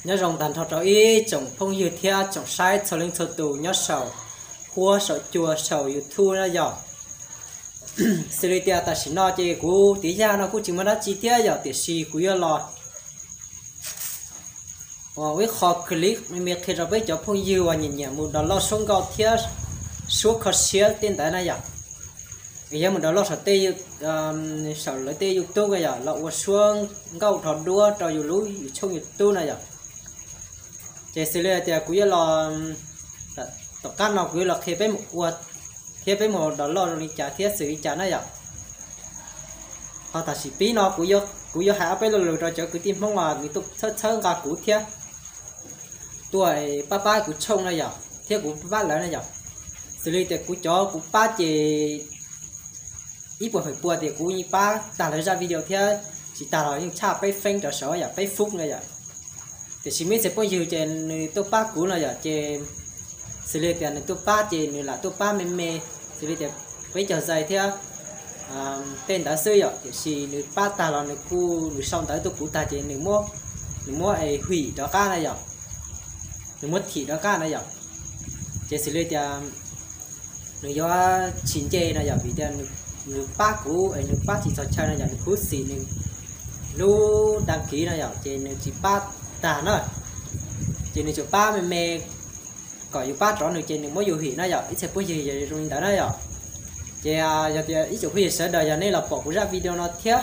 Nyob zoo tag nrho rau ib tsoom phooj ywg thiab tsoom saib txhua leej txhua tus nyob saum huab saum cua saum YouTube na yom. Xws li tias tam sim no ces kuv tiv yaj no kuj tsis muaj dab tsi thiab yom, tiam sis kuv yuav los ua ib qho clip me me qhia rau peb cov phooj ywg uas nyiam nyiam mus download suab nkauj thiab suab kho siab tej ntawd na yom. Yog mus download saum tej, saum lawv tej YouTube na yom, los ua suab nkauj dhos duab rau yus lub yus tshooj YouTube na yom. Ces xws li tias kuv yuav los, tom qab no kuv yuav los qhia peb mus ua thiab peb mus download zoo li cas thiab xws li cas na yom. Ho tam sim pib no kuv yuav hais ob peb lo lus rau cov kwv tij Hmoob uas nws tuaj txhawb txhawb nqa kuv thiab tuaj pab pab kuv tshooj na yom, thiab kuv pab lawv na yom. Xws li tias kuv cov kuv pab ces ib puas feem pua tias kuv yeej pab tag lawv zaj video thiab, tsis tag los yeej tshaj peb feeb rau saud yom, peb fub na yom. Tiam sis muaj ib txhia phooj ywg ces nws tuaj pab kuv no yom, ces xws li tias nws tuaj pab ces nws lam tuaj pab me me, xws li tias peb caug zais thiab tej ntawd xwb yom. Tiam sis nws pab tag los nws kuj, nws sau ntawv tuaj kuv tag ces nws muab, nws muab hwm rov qab na yom, nws muab thim rov qab na yom. Ces xws li tias nws yuav tsis nce no yom, vim tias nws pab kuv es nws pab tsis txog chaw no yom, nws khuv xim nws lub dag kiv no yom, ces nws tsis pab tag na. Ces nws tsuas pab me me kom yus pab rov nws ces nws muab yus hwm na yom, ib txhia phooj ywg yog zoo li ntawd na yom. Ces yog tias ib tsoom phooj ywg sawv daws yog nej los pom kuv zaj video no thiab,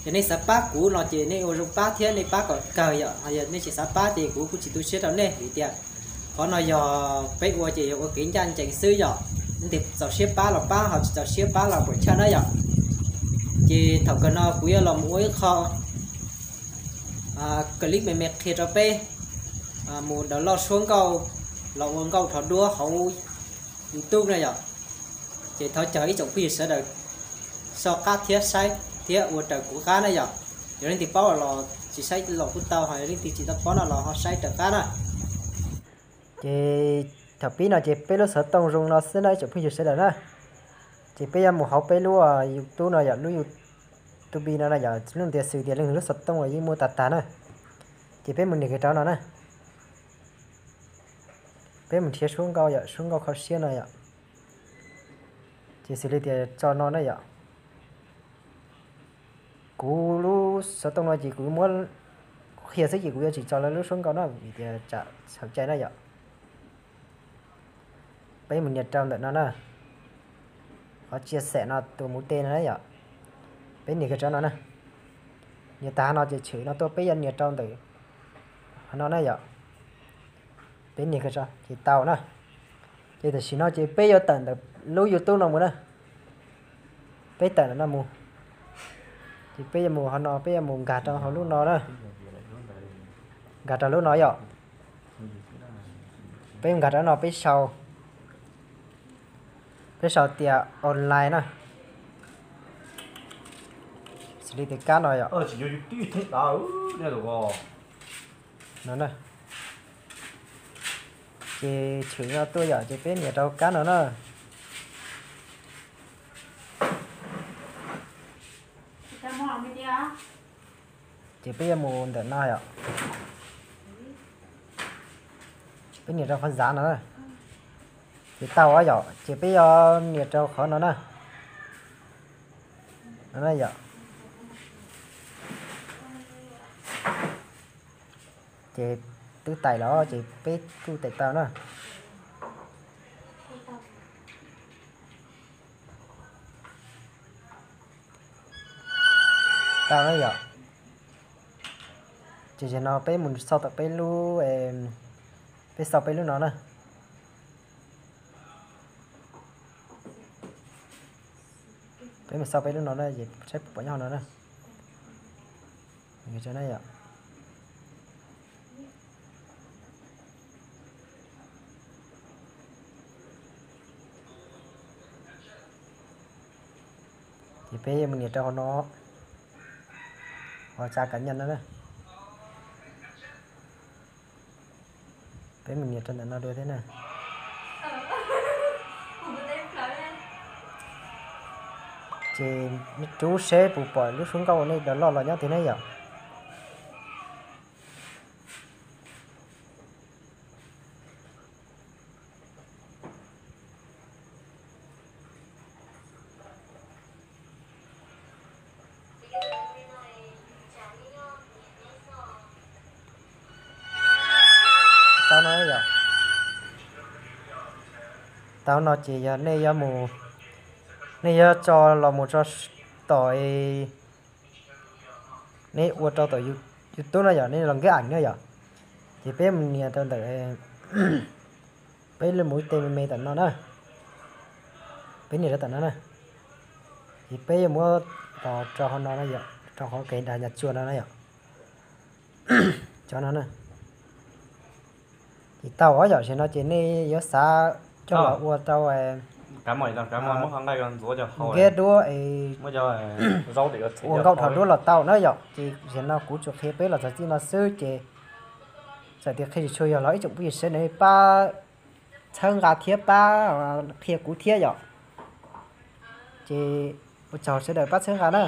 yog nej xav pab kuv no ces nej ua zoo pab thiab nej pab kom kawg yom. Ho yog nej tsis xav pab ces kuv kuj tsis tu siab rau nej, vim tias qhov no yog peb ua ces yog ua kev ncaj ncees xwb yom. Leej twg txaus siab pab los pab, ho tsis txaus siab pab los puam chawj na yom. Ces thaum kawg no kuv yuav los mus ua ib qho clip me me qhia rau peb mus download suab nkauj los ua nkauj dhos duab hauv YouTube na yom. Ces thov caw ib tsoom phooj ywg sawv daws soj qab thiab saib thiab ua raws kuv qab na yom. Yog leej twg paub los tsis saib los kuj tau, ho yog leej twg tsis tau paub no los ho saib raws qab na. Ces thaum pib no ces peb lub xov tooj zoo no xwb na ib tsoom phooj ywg sawv daws na. Ces peb yuav mus hauv peb lub YouTube no yom, lub YouTube no no yom, lub tias xws tias leej twg lub xov tooj los yeej muaj tag tag na. Ces peb mus nias kiag rau no na. Peb mus nrhiav suab nkauj yom, suab nkauj kho siab no yom. Ces xws li tias tso no na yom. Kuv lub xov tooj no ces kuv muab, kuv qhia xwb ces kuv yuav tsis tso lawv lub suab nkauj no vim tias tsam txhaum cai na yom. Peb mus nias rau ntawm no na. Qhov chia sẻ no tus mus tej no na yom. Peb nias kiag rau no na. Nias tag no ces tshwm no tuaj peb yuav nias rau ntawm no na yom. Peb nias kiag rau ces tau na. Ces tam sim no ces peb yuav tawm ntawm lub YouTube no mus na. Peb tawm ntawm no mus. Ces peb yuav mus hauv no, peb yuav mus nkag rau hauv lub no na. Nkag rau lub no yom. Peb nkag rau no peb sau, peb sau tias online na. Xws li tias kab no yom. No na. Ces tshwm no tuaj yom, ces peb nias rau kab no na. Ces peb yuav mus ntawm no yom. Peb nias rau qhov zav no na. Ces tau yom, ces peb yuav nias rau qhov no na. No na yom. Ces twb tais los ces peb kuj tais tau na. Tau na yom. Ces zaum no peb mus xauj tau peb lub, peb xauj peb lub no na. Peb mus xauj peb lub no na, saib puas pom nyob hauv no na. Ces peb mus nias rau hauv no, hauv tsa kav nyaj no na. Peb mus nias rau ntawm no dua thiab na. Ces rub seb puas pom lub suab nkauj uas nej download los nyob twg na yom. Tau no ces yog nej yuav mus, nej yuav tso los mus tso tom, nej ua rau tom YouTube no yom, nej los nkeb aim no yom. Ces peb mus nias rau ntawm, peb mus ib teg me me tom no na, peb nias rau tom no na, ces peb yuav muab los rau hauv no na yom, rau qhov kev dag nyas tsuag no na yom. Cov no na. Ces tau os yom, tam sim no ces nej yuav xav coj los ua rau nkeb duab es ua nkauj dhos duab los tau na yom. Ces tam sim no kuv tsuas qhia peb los txog txij no xwb ces txawm tias qhia tsis tshua yog los ib tsoom phooj ywg sawv daws pab txhawb nqa thiab pab qhia kuv thiab yom. Ces ua tsaug sawv daws pab txhawb nqa na.